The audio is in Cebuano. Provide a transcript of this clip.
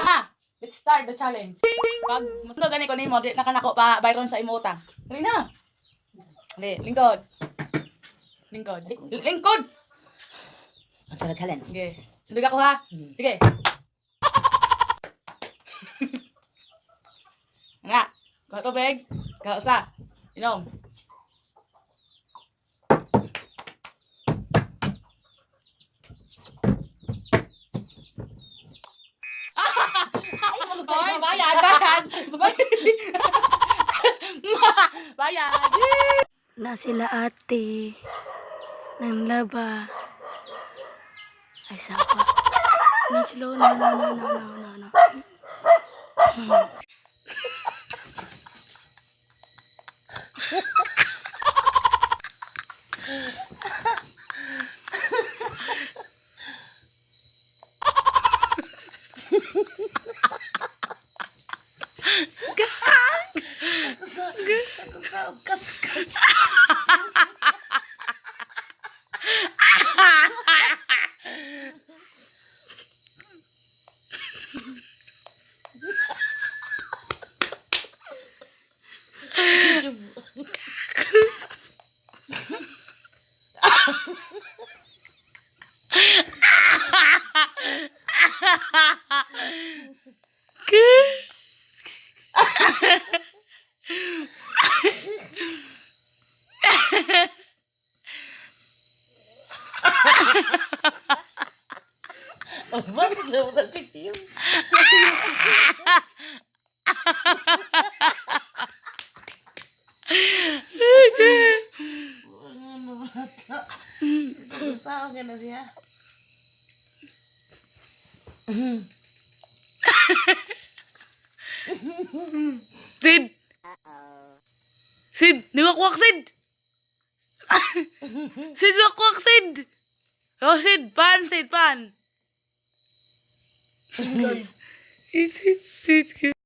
Ah, let's start the challenge. Pag mas gani ko nimo, di na kanako pa bayron sa imo utang. Dali na. Dali, lingkod. Lingkod. Lingkod. Unsa ka challenge? Sige. Sundog ako ha. Sige. Nga. Kuha tubig. Kuha usa. Inom. Hoy, bayad, bayad. Bayad. Na sila ate ng laba. Ay, sapa. No, sila. No, no, no, no, no, no, no. Kaskas. Bakit na wala si Tim? Ano bata? Saan ka na siya? Sid! Sid! Niwakwak, Sid! Sid, wakwak, Sid! Oh, Sid! Pan, Sid, pan! Sid, Sid, Sid.